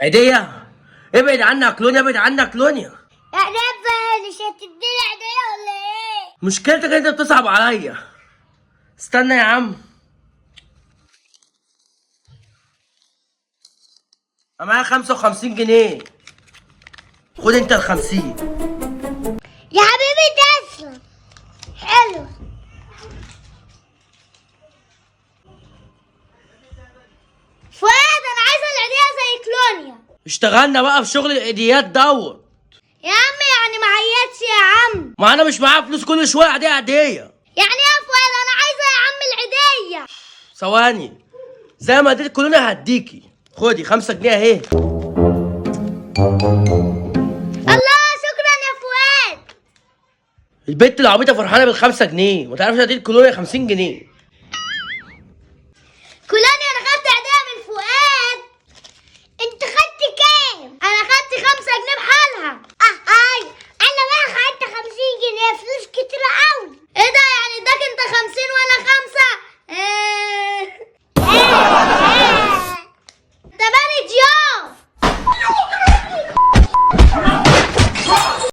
عيدية؟ ابعد عنك كلونيا، ابعد عنك كلونيا. يعني يا فؤاد مش هتديني عيدية ولا ايه؟ مشكلتك انت بتصعب عليا. استنى يا عم، انا معايا 55 جنيه، خد انت ال50. يا حبيبي تسلم. حلو. فؤاد انا عايزه العيدية زي كلونيا. اشتغلنا بقى في شغل العيديات دوت. يا عم يعني ما عيطش يا عم. ما انا مش معايا فلوس، كل شوية عيديه عيديه. يعني ايه يا فؤاد؟ انا عايزه يا عم العيديه. ثواني، زي ما اديت كلنا هديكي، خدي 5 جنيه اهي. الله، شكرا يا فؤاد. البت العبيطه فرحانة بال5 جنيه، ما تعرفش اديت كلونيا 50 جنيه.